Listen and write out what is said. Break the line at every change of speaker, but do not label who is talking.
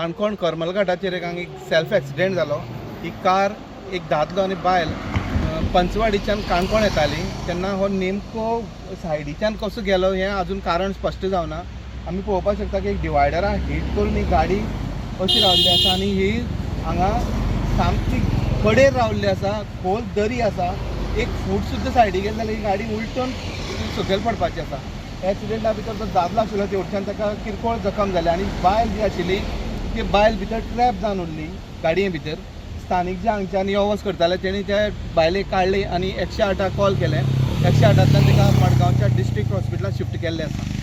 काणकोण करमलघाटाचेर एक हांगा एक सेल्फ एक्सिडेंट जालो. ही कार एक दादलो आनी बायल पंचवाडीच्यान काणकोण येताली तेन्ना हो नेमको सायडीच्यान कसो गेलो हें अजून कारण स्पश्ट जावना. आमी पळोवपाक शकता की एक डिवायडरा हीट करून ही गाडी अशी रावल्ली आसा आनी ही हांगा सामकी कडेर रावल्ली आसा. खोल दरी आसा. एक फूट सुद्दां सायडीक गेली जाल्यार ही गाडी उलटून सकयल पडपाची आसा. एक्सिडेंटा भितर जो दादलो आशिल्लो तेवटेच्यान ताका किरकोळ जखम जाली आनी बायल जी आशिल्ली ती बायल भितर ट्रॅप जावन उरली गाडये भितर. स्थानीक जे हांगच्यान यो वच करताले तेणी त्या बायलेक काडली आनी 108 कॉल केले. 108 ताका मडगांवच्या डिस्ट्रिक्ट हॉस्पिटलांत शिफ्ट केल्लें आसा.